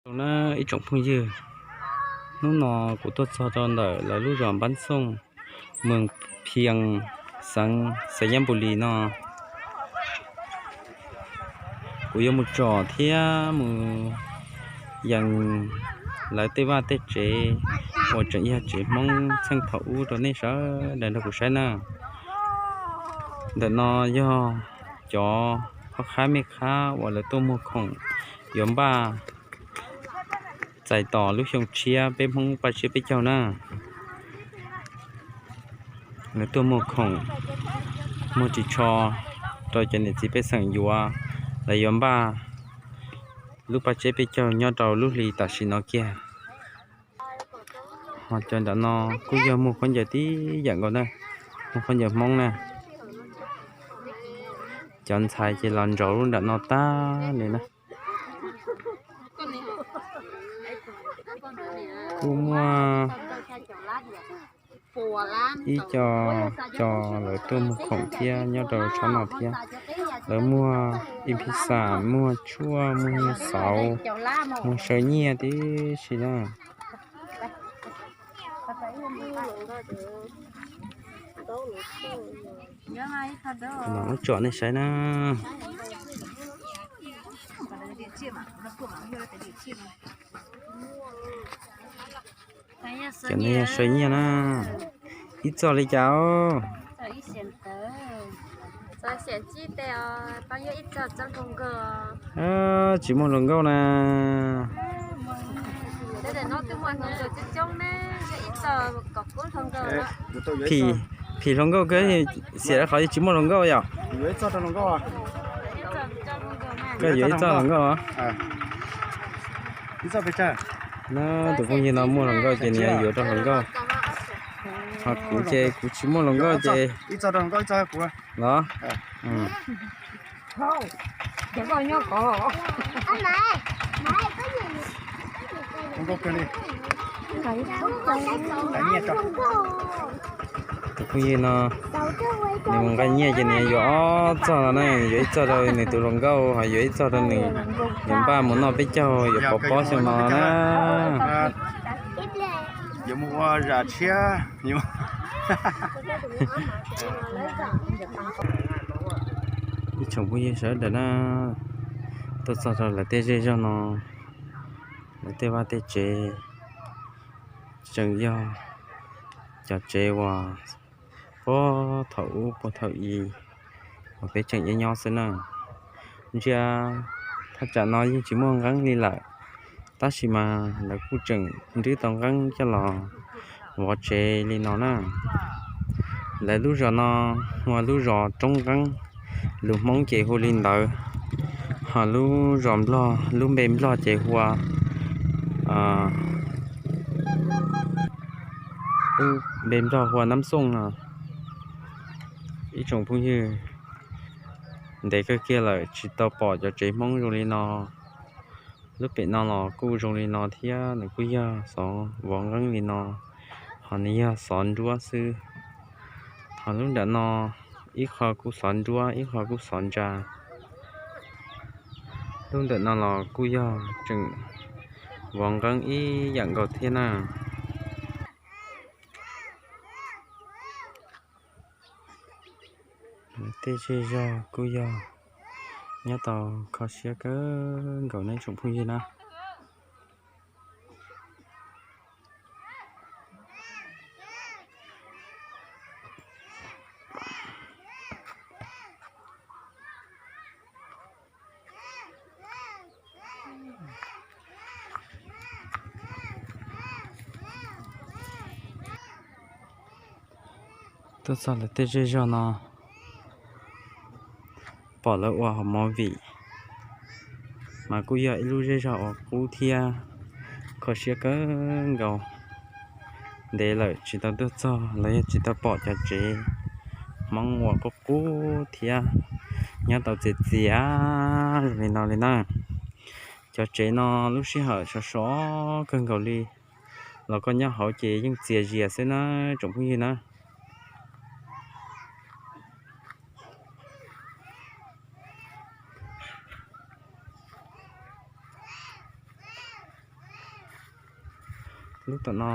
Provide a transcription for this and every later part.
Zoo na ib tsoom phooj ywg, hnub no kuv tuaj txog rau ntawm lawv lub zos Npab Xooj, moos Phias, xeev Xayab Npus Lis no. Kuv yuav mus tsom thiab mus yees lawv tej vaj tej tsev uas tseem yog tsev Hmoob txheej thaum ub rau nej sawv daws nrog kuv saib na. Ntawm no yog cov phob qhab mej qhab uas lawv tuaj muag khoom yuav npaj txais tos lub xyoo tshiab peb Hmoob paj tsiab peb caug na. Lawv tuaj muag khoom, muag ris tsho rau cov niam txiv pej xeem yuav, lawv yuav npaj lub paj tsiab peb caug nyob rau lub hli tam sim no kiag. Ho cov nram no kuj yog muag khaub ncaws tib yam nkaus na, muag khaub ncaws Hmoob na. Cov ntxhais ces los nraud lub nram no tag li na. Kuj muaj ib co, co lawv tuaj muag khoom thiab nyob rau tshab no thiab. Lawv muag ib phij xam, muag tshuaj, muag nyuag xauv, muag saw nyiaj tib si na. Los muab tsom nej saib na. Cov no yog saw nyiaj na. Ib txoj li cas os? Tsis muaj hluas nkauj na. Phim, phim hluas nkauj kawg, xiam rau qhov tsis muaj hluas nkauj yom? Koj yuav ib txoj hluas nkauj os? Tus phooj ywg no muaj hluas nkauj ces nws yuav rau hluas nkauj. Ho kuv ces kuv tsis muaj hluas nkauj ces los. Tus phooj ywg no nws mus nqa nyiaj ces nws yuav ob txoj no na, yuav ib txoj rau nws tus hluas nkauj, ho yuav ib txoj rau nws yuav npaj mus noj peb caug yuav pov pob xyoo no na. Yuav mus ua zam tshiab. Ib tsoom phooj ywg sawv daws na, tuaj txog rau lawv tej zej zog no, lawv tej vaj tej tsev tseem yog cov tsev uas puag thaum ub puag thaum i uas peb tseem nyob nyob xwb na. Ntsia thaj tsam no yeej tsis muaj nqeeb li lawm, tab sis mas lawv kuj tseem nrhiav tau nqeeb coj los vov tsev li no na. Lawv lub zos no hu ua lub zos Roob Nqeeb, lus Hmoob ces hu li ntawd, ho lub zos Nplog, lub npe Nplog ces hu ua, lub npe Nplog hu ua Nab Xooj no. Ib tsoom phooj ywg, ntev kawg kiag lawm tsis tau pom cov tsev Hmoob zoo li no. Lub pem no los kuj zoo li no thiab, nws kuj yog xov vov nqeeb li no, ho nws yog xov nruab xwb. Ho lub nram no ib qho kuj xov nruab, ib qho kuj xov ntsa. Lub ntawm no los kuj yog tseem vov nqeeb ib yam nkaus thiab na. Tej zej zog kuj yog nyob tau kho siab kawg nkaus na tsoom phooj ywg na. Tuaj txog lawv tej zej zog no, pom lawv ua hauv movie, mas kuj yog ib lub zej zog uas qub thiab kho siab kawg nkaus. Ntev lawm tsis tau tuaj txog los yog tsis tau pom cov tsev Hmoob uas qub qub thiab nyob tau txias txias li no li na. Cov tsev no lub sij hawm sov sov kawg nkaus li, los koj nyob hauv ces yeej txias zias xwb na tsoom phooj ywg na. Lub tom no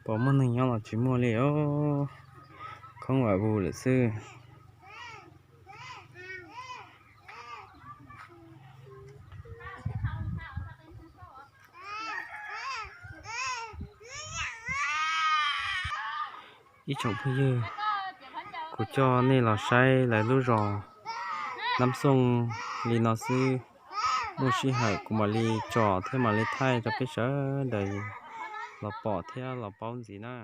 puas muaj neeg nyob los tsis muaj li os, khoob vam vus lawm xwb. Ib tsoom phooj ywg, kuv coj nej los saib lawv lub zos Nab Xooj li no xwb. Muaj sij hawm kuv mam li tsom thiab mam li thaij rau peb sawv daws los pom thiab los paub ntxiv na.